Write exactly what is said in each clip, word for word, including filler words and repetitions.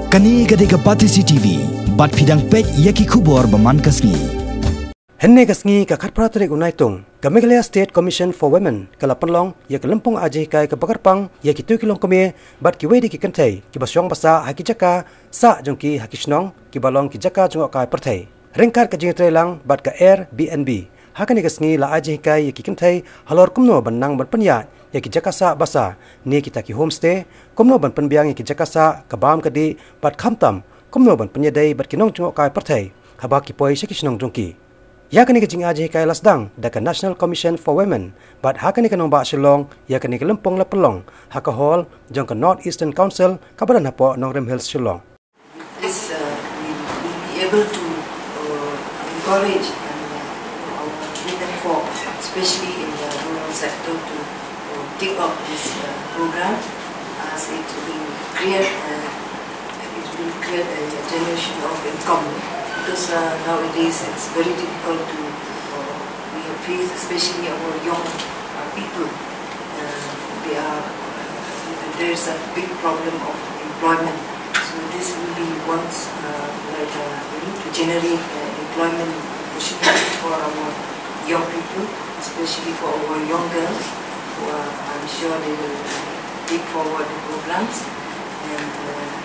Kane ka dei ka Batesi T V, bad phi dang peit ïa ki khubor ba man ka sngi. Hynne ka sngi ka khatphra tarik u Naitung, ka Meghalaya State Commission for Women ka la pynlong ïa ka lympung ai jinghikai kaba kyrpang ïa kito ki longkmie bad kiwei de ki kynthei kiba shong ba sah ha ki jaka sah jong ki ha ki shnong kiba long ki jaka jngohkai pyrthei. Ryngkat ka jingtreilang bad ka Airbnb, ha kane ka sngi la ai jinghikai ïa ki kynthei halor kumno ban nang ban pynïaid ïa ki jaka sah ba sah ne kita ki homestay, kumno ban pynbiang ïa ki jaka sah ka bam ka dih bad khamtam kumno ban pynïadei bad ki nongjngohkai pyrthei haba ki poi sha ki shnong jong ki. Ïa kane ka jingai jinghikai la sdang da ka National Commission for Women bad ha kane ka nongbah Shillong ïa kane ka lympung la pynlong ha ka hall jong ka North Eastern Council kaba don hapoh Nongrim Hills, Shillong. This, uh, we will be able to, uh, encourage and, uh, our women folk, especially in the rural sector, to, uh, take up this, uh, program, as it will create, uh, it will create a generation of income. Because, uh, nowadays it's very difficult to, uh, we face, especially our young, uh, people. Uh, they are, uh, there is a big problem of employment. So this really wants, uh, like, uh, we need to generate, uh, employment opportunity for our young people, especially for our young girls, who are, I'm sure they will take forward the programs. And, uh,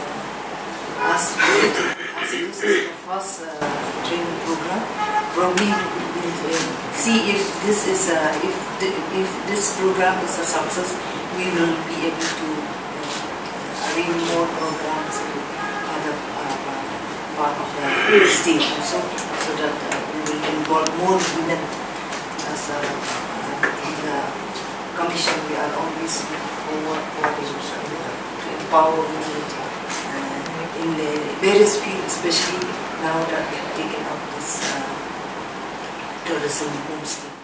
uh, as, as this is the first, uh, training program, probably we will, uh, see if this is, uh, if the, if this program is a success, we will be able to, uh, arrange more programs in other, uh, part of the state also, so that, uh, we will involve more women as a, uh, in the commission. We are always looking forward for the, uh, to empower women, uh, in the various fields, especially now that we have taken up this, uh, tourism homestay.